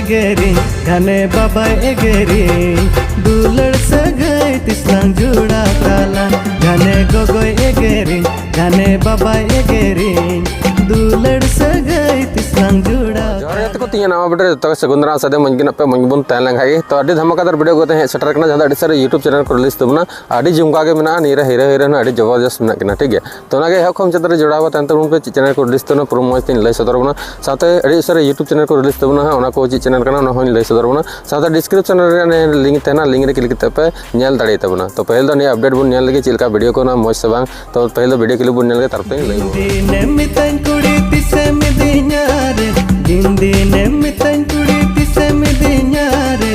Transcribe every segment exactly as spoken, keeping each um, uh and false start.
ᱮᱜᱮᱨᱤᱧ, ᱜᱷᱟᱱᱮ ᱵᱟᱵᱟᱭ ᱮᱜᱮᱨᱤᱧ, ᱫᱩᱞᱟᱹᱲ ᱥᱟᱹᱜᱟᱹᱭ ᱛᱤᱥᱞᱟᱝ ᱡᱩᱲᱟᱣ ᱛᱟᱞᱟᱝ᱾ ᱜᱷᱟᱱᱮ ᱜᱚᱜᱚᱭ ᱮᱜᱮᱨᱤᱧ, ᱜᱷᱟᱱᱮ ᱵᱟᱵᱟᱭ ᱮᱜᱮᱨᱤᱧ, ᱫᱩᱞᱟᱹᱲ ᱥᱟᱹᱜᱟᱹᱭ ᱛᱤᱥᱞᱟᱝ ᱡᱩᱲᱟᱣ᱾ ᱡᱚᱦᱟᱨ ᱜᱮ ᱛᱟᱠᱚ, ᱛᱤᱧᱟᱹ ᱱᱟᱣᱟ video ᱨᱮ ᱡᱚᱛᱚ ᱜᱮ ᱥᱟᱹᱜᱩᱱ ᱫᱟᱨᱟᱢ ᱥᱟᱫᱮ ᱢᱚᱡᱽ ᱜᱮ ᱱᱟᱯᱮ ᱢᱚᱡᱽ ᱜᱮᱵᱚᱱ ᱛᱟᱦᱮᱸ ᱞᱮᱱ ᱠᱷᱟᱡ ᱜᱮ᱾ ᱛᱚ ᱟᱹᱰᱤ ᱫᱷᱟᱢᱟᱠᱟᱫᱟᱨ video ᱠᱚᱛᱮ ᱦᱮᱡ ᱥᱮᱴᱮᱨ ᱠᱟᱱᱟ, ᱡᱟᱦᱟᱸ ᱫᱚ ᱟᱹᱰᱤ ᱥᱟᱹᱨᱤ YouTube channel ᱠᱚ release ᱛᱟᱵᱚᱱᱟ, ᱟᱹᱰᱤ ᱡᱚᱢᱠᱟ ᱜᱮ ᱢᱮᱱᱟᱜᱼᱟ᱾ ᱱᱤᱭᱟᱹ ᱨᱮ hero heroine ᱦᱚᱸ ᱟᱹᱰᱤ ᱡᱚᱵᱚᱨᱫᱚᱥᱛ ᱢᱮᱱᱟᱜ ᱠᱤᱱᱟ, ᱴᱷᱤᱠ ᱜᱮᱭᱟ᱾ ᱛᱚ ᱚᱱᱟᱜᱮ ᱮᱦᱚᱵ ᱠᱷᱚᱱ ᱢᱩᱪᱟᱹᱫ ᱫᱷᱟᱹᱨᱤᱡ ᱡᱚᱲᱟᱣ ᱠᱟᱛᱮ ᱮᱱᱛᱮ ᱵᱚᱱ ᱯᱮ ᱪᱮᱫ channel ᱠᱚ release ᱛᱟᱵᱚᱱᱟ, ᱯᱩᱨᱟᱹ ᱢᱚᱡᱽ ᱛᱤᱧ ᱞᱟᱹᱭ ᱥᱚᱫᱚᱨ ᱵᱚᱱᱟ᱾ ᱥᱟᱶᱛᱮ ᱟᱹᱰᱤ ᱩᱥᱟᱹᱨᱟ YouTube channel ᱠᱚ release ᱛᱟᱵᱚᱱᱟ ᱦᱟᱸᱜ, ᱚᱱᱟ ᱠᱚ ᱪᱮᱫ channel ᱠᱟᱱᱟ ᱚᱱᱟ ᱦᱚᱸᱧ ᱞᱟᱹᱭ ᱥᱚᱫᱚᱨ ᱵᱚᱱᱟ᱾ ᱥᱟᱶᱛᱮ description ᱨᱮ ᱚᱱᱮ link ᱛᱟᱦᱮᱱᱟ, link ᱨᱮ click ᱠᱟᱛᱮ ᱯᱮ ᱧᱮᱞ ᱫᱟᱲᱮᱭᱟᱜ ᱛᱟᱵᱚᱱᱟ᱾ ᱛᱚ ᱯᱟᱹᱦᱤᱞ ᱫᱚ ᱱᱤᱭᱟᱹ update ᱵᱚᱱ ᱧᱮᱞ ᱞᱮᱜᱮ ᱪᱮᱫ ᱞᱮᱠᱟ video ᱠᱚ ᱚᱱᱟ ᱢᱚᱡᱽ ᱥᱮ ᱵᱟᱝ᱾ ᱛᱚ ᱯᱟᱹᱦᱤᱞ ᱫᱚ video clip ᱵᱚᱱ ᱧᱮᱞ ᱞᱮᱜᱮ, ᱛᱟᱨᱯᱚᱨᱮᱧ ᱞᱟᱹᱭ ᱟᱵᱚᱱᱟ᱾ ᱫᱤᱱᱮᱢ ᱢᱤᱛᱟᱹᱧ ᱠᱩᱲᱤ ᱛᱤᱥᱮᱢ ᱤᱫᱤᱧᱟ ᱨᱮ, ᱫᱤᱱ ᱫᱤᱱᱮᱢ ᱢᱤᱛᱟᱹᱧ ᱠᱩᱲᱤ ᱛᱤᱥᱮᱢ ᱤᱫᱤᱧᱟ ᱨᱮ,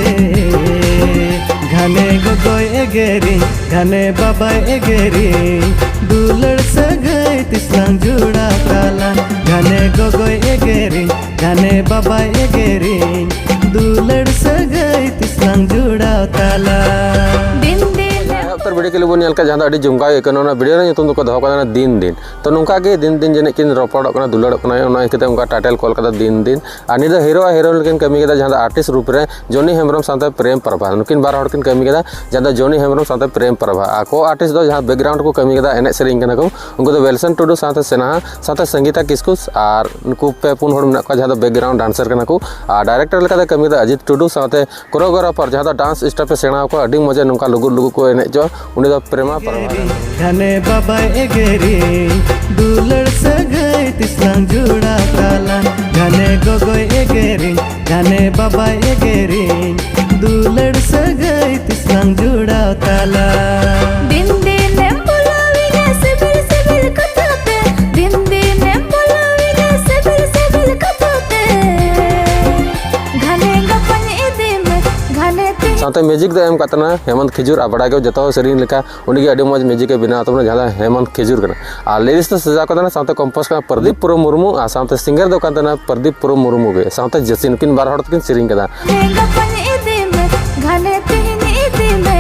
ᱜᱷᱟᱱᱮ ᱜᱚᱜᱚᱭ ᱮᱜᱮᱨᱤᱧ, ᱜᱷᱟᱱᱮ ᱵᱟᱵᱟᱭ ᱮᱜᱮᱨᱤᱧ, ᱫᱩᱞᱟᱹᱲ ᱥᱟᱹᱜᱟᱹᱭ ᱛᱤᱥᱞᱟᱝ ᱡᱩᱲᱟᱣ ᱛᱟᱞᱟᱝ᱾ ᱜᱷᱟᱱᱮ ᱜᱚᱜᱚᱭ ᱮᱜᱮᱨᱤᱧ, ᱜᱷᱟᱱᱮ ᱵᱟᱵᱟᱭ ᱮᱜᱮᱨᱤᱧ, ᱫᱩᱞᱟᱹᱲ ᱥᱟᱹᱜᱟᱹᱭ ᱛᱤᱥᱞᱟᱝ ᱡᱩᱲᱟᱣ ᱛᱟᱞᱟᱝ᱾ ᱫᱤᱱ ᱫᱤᱱ ᱮᱦᱚᱵ ᱩᱛᱟᱹᱨ video clip ᱵᱚᱱ ᱧᱮᱞ ᱠᱟᱜ, ᱡᱟᱦᱟᱸ ᱫᱚ ᱟᱹᱰᱤ ᱡᱚᱢᱠᱟᱣ ᱜᱮ ᱟᱹᱭᱠᱟᱹᱣ ᱮᱱᱟ᱾ ᱚᱱᱟ video ᱨᱮᱱᱟᱜ ᱧᱩᱛᱩᱢ ᱫᱚᱠᱚ ᱫᱚᱦᱚ ᱠᱟᱫᱟ ᱫᱤᱱ ᱫᱤᱱ᱾ ᱛᱚ ᱱᱚᱝᱠᱟ ᱜᱮ ᱫᱤᱱ ᱫᱤᱱ ᱡᱟᱹᱱᱤᱡ ᱠᱤᱱ ᱨᱚᱯᱚᱲᱚᱜ ᱠᱟᱱᱟ, ᱫᱩᱞᱟᱹᱲᱚᱜ ᱠᱟᱱᱟ, ᱚᱱᱟ ᱤᱭᱟᱹᱛᱮ ᱚᱱᱠᱟ title ᱠᱚ ᱚᱞ ᱠᱟᱫᱟ ᱫᱤᱱ ᱫᱤᱱ᱾ ᱟᱨ ᱱᱤᱭᱟᱹ ᱫᱚ hero ᱟᱨ heroine ᱠᱤᱱ ᱠᱟᱹᱢᱤ ᱠᱮᱫᱟ, ᱡᱟᱦᱟᱸ ᱫᱚ artist ᱨᱩᱯ ᱨᱮ ᱡᱚᱱᱤ ᱦᱮᱢᱵᱨᱚᱢ ᱥᱟᱶᱛᱮ ᱯᱨᱮᱢ ᱯᱨᱚᱵᱷᱟ, ᱱᱩᱠᱤᱱ ᱵᱟᱨ ᱦᱚᱲ ᱠᱤᱱ ᱠᱟᱹᱢᱤ ᱠᱮᱫᱟ, ᱡᱟᱦᱟᱸ ᱫᱚ ᱡᱚᱱᱤ ᱦᱮᱢᱵᱨᱚᱢ ᱥᱟᱶᱛᱮ ᱯᱨᱮᱢ ᱯᱨᱚᱵᱷᱟ᱾ ᱟᱨ co-artist ᱫᱚ ᱡᱟᱦᱟᱸ background ᱠᱚ ᱠᱟᱹᱢᱤ ᱠᱮᱫᱟ, ᱮᱱᱮᱡ ᱥᱮᱨᱮᱧ ᱠᱟᱱᱟ ᱠᱚ, ᱩᱱᱠᱩ ᱫᱚ ᱣᱤᱞᱥᱚᱱ ᱴᱩᱰᱩ ᱥᱟᱶᱛᱮ ᱥᱱᱮᱦᱟ, ᱥᱟᱶᱛᱮ ᱥᱚᱝᱜᱤᱛᱟ ᱠᱤᱥᱠᱩ, ᱟᱨ ᱱᱩᱠᱩ ᱯᱮ ᱯᱩᱱ ᱦᱚᱲ ᱢᱮᱱᱟᱜ ᱠᱚᱣᱟ, ᱡᱟᱦᱟᱸ ᱫᱚ background dancer ᱠᱟᱱᱟ ᱠᱚ᱾ ᱟᱨ director ᱞᱮᱠᱟᱛᱮ ᱠᱟᱹᱢᱤ ᱠᱮᱫᱟ ᱚᱡᱤᱛ ᱴᱩᱰᱩ, ᱥᱟᱶᱛᱮ choreographer, ᱡᱟᱦᱟᱸ ᱫᱚ dance step ᱮ ᱥᱮᱬᱟ ᱟᱠᱚᱣᱟ, ᱟᱹᱰᱤ ᱢᱚᱡᱟ ᱱᱚᱝᱠᱟ ᱞᱩᱜᱩ ᱞᱩᱜᱩ ᱠᱚ ᱮᱱᱮᱡ ᱪᱚ, ᱩᱱᱤ ᱫᱚ ᱯᱨᱮᱢᱟ ᱯᱨᱚᱵᱷᱟ᱾ ᱜᱷᱟᱱᱮ ᱵᱟᱵᱟᱭ ᱮᱜᱮᱨᱤᱧ, ᱫᱩᱞᱟᱹᱲ ᱥᱟᱹᱜᱟᱹᱭ ᱛᱤᱥᱞᱟᱝ ᱡᱩᱲᱟᱣ ᱛᱟᱞᱟᱝ᱾ ᱜᱷᱟᱱᱮ ᱜᱚᱜᱚᱭ ᱮᱜᱮᱨᱤᱧ, ᱜᱷᱟᱱᱮ ᱵᱟᱵᱟᱭ ᱮᱜᱮᱨᱤᱧ, ᱫᱩᱞᱟᱹᱲ ᱥᱟᱹᱜᱟᱹᱭ ᱛᱤᱥᱞᱟᱝ ᱡᱩᱲᱟᱣ ᱛᱟᱞᱟᱝ᱾ ᱫᱤᱱ ᱫᱤᱱᱮᱢ ᱵᱩᱞᱟᱹᱣᱤᱧᱟ ᱥᱤᱵᱤᱞ ᱥᱤᱵᱤᱞ ᱠᱟᱛᱷᱟ ᱛᱮ, ᱫᱤᱱ ᱫᱤᱱᱮᱢ ᱵᱩᱞᱟᱹᱣᱤᱧᱟ ᱥᱤᱵᱤᱞ ᱥᱤᱵᱤᱞ ᱠᱟᱛᱷᱟ ᱛᱮ, ᱜᱷᱟᱱᱮ ᱜᱟᱯᱟᱧ ᱤᱫᱤ ᱢᱮ, ᱜᱷᱟᱱᱮ ᱛᱮᱦᱮᱧ᱾ ᱥᱟᱶᱛᱮ music ᱫᱚ ᱮᱢ ᱠᱟᱜ ᱛᱟᱦᱮᱱᱟ ᱦᱮᱢᱚᱱᱛ ᱠᱷᱤᱡᱩᱨ, ᱟᱨ ᱵᱟᱲᱟᱭ ᱜᱮ ᱡᱚᱛᱚ ᱦᱚᱲ ᱥᱮᱨᱮᱧ ᱞᱮᱠᱟ ᱩᱱᱤᱜᱮ ᱟᱹᱰᱤ ᱢᱚᱡᱽ music ᱮ ᱵᱮᱱᱟᱣ ᱛᱟᱵᱚᱱᱟ, ᱡᱟᱦᱟᱸ ᱫᱚ ᱦᱮᱢᱚᱱᱛ ᱠᱷᱤᱡᱩᱨ ᱠᱟᱱᱟ᱾ ᱟᱨ lyrics ᱫᱚ ᱥᱟᱡᱟᱣ ᱠᱟᱫᱟ ᱥᱟᱶᱛᱮ compose ᱠᱟᱱᱟ ᱯᱨᱚᱫᱤᱯ ᱯᱩᱨᱚ ᱢᱩᱨᱢᱩ, ᱟᱨ ᱥᱟᱶᱛᱮ singer ᱫᱚ ᱠᱟᱱ ᱛᱟᱦᱮᱱᱟ ᱯᱨᱚᱫᱤᱯ ᱯᱩᱨᱚ ᱢᱩᱨᱢᱩ ᱜᱮ, ᱥᱟᱶᱛᱮ ᱡᱮᱥᱤ, ᱱᱩᱠᱤᱱ ᱵᱟᱨ ᱦᱚᱲ ᱛᱮᱠᱤᱱ ᱥᱮᱨᱮᱧ ᱠᱟᱫᱟ᱾ ᱜᱷᱟᱱᱮ ᱜᱟᱯᱟᱧ ᱤᱫᱤ ᱢᱮ, ᱜᱷᱟᱱᱮ ᱛᱮᱦᱮᱧ ᱤᱫᱤ ᱢᱮ,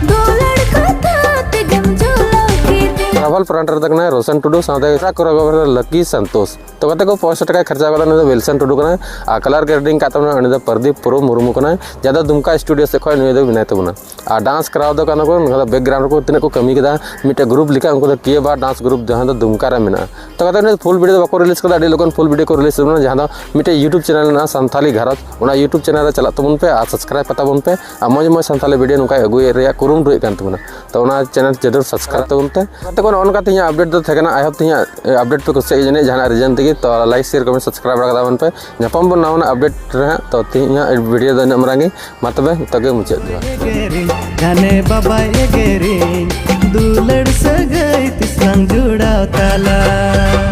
ᱫᱩᱞᱟᱹᱲ ᱠᱟᱛᱷᱟ ᱛᱮᱜᱮᱢ ᱡᱩᱞᱟᱹᱣ ᱠᱤᱫᱤᱧ᱾ ᱨᱟᱵᱷᱟᱞ ᱯᱨᱟᱱᱴ ᱨᱮᱫᱚ ᱠᱟᱱᱟᱭ ᱨᱳᱥᱚᱱ ᱴᱩᱰᱩ, ᱥᱟᱶᱛᱮ ᱠᱳᱨᱳᱜᱨᱟᱯᱷᱟᱨ ᱞᱟᱠᱤ ᱥᱟᱱᱛᱳᱥ᱾ ᱛᱚ ᱜᱟᱛᱮ ᱠᱚ, ᱯᱚᱭᱥᱟ ᱴᱟᱠᱟᱭ ᱠᱷᱚᱨᱪᱟ ᱠᱟᱫᱟ, ᱩᱱᱤ ᱫᱚ ᱣᱤᱞᱥᱚᱱ ᱴᱩᱰᱩ ᱠᱟᱱᱟᱭ᱾ ᱟᱨ ᱠᱟᱞᱟᱨ ᱜᱨᱮᱰᱤᱝ ᱠᱟᱜ ᱛᱟᱵᱚᱱᱟ ᱩᱱᱤ ᱫᱚ ᱯᱨᱚᱫᱤᱯ ᱯᱩᱨᱩ ᱢᱩᱨᱢᱩ ᱠᱟᱱᱟᱭ, ᱡᱟᱦᱟᱸ ᱫᱚ ᱫᱩᱢᱠᱟ ᱥᱴᱩᱰᱤᱭᱳ ᱥᱮᱫ ᱠᱷᱚᱱ ᱱᱩᱭ ᱫᱚ ᱵᱮᱱᱟᱣ ᱛᱟᱵᱚᱱᱟ᱾ ᱟᱨ ᱰᱟᱱᱥ ᱠᱚᱨᱟᱣ ᱫᱚ ᱠᱟᱱᱟ ᱠᱚ ᱱᱚᱝᱠᱟ ᱫᱚ ᱵᱮᱠᱜᱨᱟᱣᱩᱱᱰ ᱨᱮᱠᱚ ᱛᱤᱱᱟᱹᱜ ᱠᱚ ᱠᱟᱹᱢᱤ ᱠᱮᱫᱟ, ᱢᱤᱫᱴᱮᱱ ᱜᱨᱩᱯ ᱞᱮᱠᱟ ᱩᱱᱠᱩ ᱫᱚ ᱠᱤᱭᱟᱹ ᱵᱟ ᱰᱟᱱᱥ ᱜᱨᱩᱯ, ᱡᱟᱦᱟᱸ ᱫᱚ ᱫᱩᱢᱠᱟ ᱨᱮ ᱢᱮᱱᱟᱜᱼᱟ᱾ ᱛᱚ ᱜᱟᱛᱮ, ᱩᱱᱤ ᱫᱚ ᱯᱷᱩᱞ ᱵᱷᱤᱰᱤᱭᱳ ᱫᱚ ᱵᱟᱠᱚ ᱨᱤᱞᱤᱡᱽ ᱠᱟᱫᱟ, ᱟᱹᱰᱤ ᱞᱚᱜᱚᱱ ᱯᱷᱩᱞ ᱵᱷᱤᱰᱤᱭᱳ ᱠᱚ ᱨᱤᱞᱤᱡᱽ ᱛᱟᱵᱚᱱᱟ, ᱡᱟᱦᱟᱸ ᱫᱚ ᱢᱤᱫᱴᱮᱱ YouTube ᱪᱮᱱᱮᱞ ᱢᱮᱱᱟᱜᱼᱟ ᱥᱟᱱᱛᱷᱟᱞᱤ ᱜᱷᱟᱨᱚᱸᱡᱽ, ᱚᱱᱟ YouTube ᱪᱮᱱᱮᱞ ᱨᱮ ᱪᱟᱞᱟᱜ ᱛᱟᱵᱚᱱ ᱯᱮ ᱟᱨ ᱥᱟᱵᱥᱠᱨᱟᱭᱤᱵ ᱠᱟᱛᱟ ᱵᱚᱱ ᱯᱮ᱾ ᱟᱨ ᱢᱚᱡᱽ ᱢᱚᱡᱽ ᱥᱟᱱᱛᱷᱟᱞᱤ ᱵᱷᱤᱰᱤᱭᱳ ᱱᱚᱝᱠᱟᱭ ᱟᱹᱜᱩᱭᱮᱫ ᱨᱮᱭᱟᱜ ᱠᱩᱨᱩᱢᱩᱴᱩᱭᱮᱫ ᱠᱟᱱ ᱛᱟᱵᱚᱱᱟ᱾ ᱛᱚ ᱚᱱᱟ ᱪᱮᱱᱮᱞ ᱡᱟᱹᱨᱩᱲ ᱥᱟᱵᱥᱠᱨᱟᱭᱤᱵ ᱛᱟᱵᱚᱱ ᱯᱮ᱾ ᱜᱟᱛᱮ ᱠᱚ, ᱱᱚᱜᱼᱚ ᱱᱚᱝᱠᱟ ᱛᱮᱦᱮᱧᱟᱜ ᱟᱯᱰᱮᱴ ᱫᱚ ᱛᱟᱦᱮᱸ ᱠᱟᱱᱟ᱾ ᱟᱭ ᱦᱳᱯ ᱛᱮᱦᱮᱧᱟᱜ ᱟᱯᱰᱮᱴ ᱯᱮ ᱠᱩᱥᱤᱭᱟᱜ ᱡᱟᱹᱱᱤᱡ ᱡᱟᱦᱟᱱᱟᱜ ᱨᱤᱡᱮᱱ ᱛᱮᱜᱮ᱾ ᱛᱚ ᱞᱟᱭᱤᱠ, ᱥᱮᱭᱟᱨ, ᱠᱚᱢᱮᱱᱴ, ᱥᱟᱵᱥᱠᱨᱟᱭᱤᱵ ᱵᱟᱲᱟ ᱠᱟᱛᱟ ᱵᱚᱱ ᱯᱮ᱾ ᱧᱟᱯᱟᱢ ᱵᱚᱱ ᱱᱟᱣᱟᱱᱟᱜ ᱟᱯᱰᱮᱴ ᱨᱮ ᱦᱟᱸᱜ᱾ ᱛᱚ ᱛᱮᱦᱮᱧᱟᱜ ᱵᱷᱤᱰᱤᱭᱳ ᱫᱚ ᱤᱱᱟᱹᱜ ᱢᱟᱨᱟᱝ ᱜᱮ᱾ ᱢᱟ ᱛᱚᱵᱮ ᱱᱤᱛᱚᱜ ᱜᱮ ᱢᱩᱪᱟᱹᱫ ᱡᱚᱦᱟᱨ᱾ ᱮᱜᱮᱨᱤᱧ, ᱜᱷᱟᱱᱮ ᱵᱟᱵᱟᱭ ᱮᱜᱮᱨᱤᱧ, ᱫᱩᱞᱟᱹᱲ ᱥᱟᱹᱜᱟᱹᱭ ᱛᱤᱥ ᱞᱟᱝ ᱡᱩᱲᱟᱣ ᱛᱟᱞᱟ᱾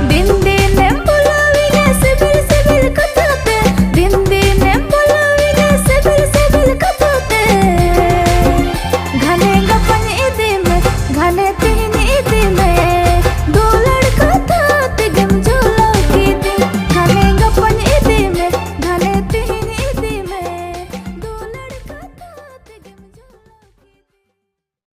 ᱫᱤᱱ ᱫᱤᱱᱮᱢ ᱵᱩᱞᱟᱹᱣᱤᱧᱟ ᱥᱤᱵᱤᱞ ᱥᱤᱵᱤᱞ ᱠᱟᱛᱷᱟ ᱛᱮ, ᱫᱤᱱ ᱫᱤᱱᱮᱢ ᱵᱩᱞᱟᱹᱣᱤᱧᱟ ᱥᱤᱵᱤᱞ ᱥᱤᱵᱤᱞ ᱠᱟᱛᱷᱟ ᱛᱮ᱾ ᱜᱷᱟᱱᱮ ᱜᱟᱯᱟᱧ ᱤᱫᱤ ᱢᱮ, ᱜᱷᱟᱱᱮ ᱛᱤᱦᱤᱧ ᱤᱫᱤ ᱢᱮ᱾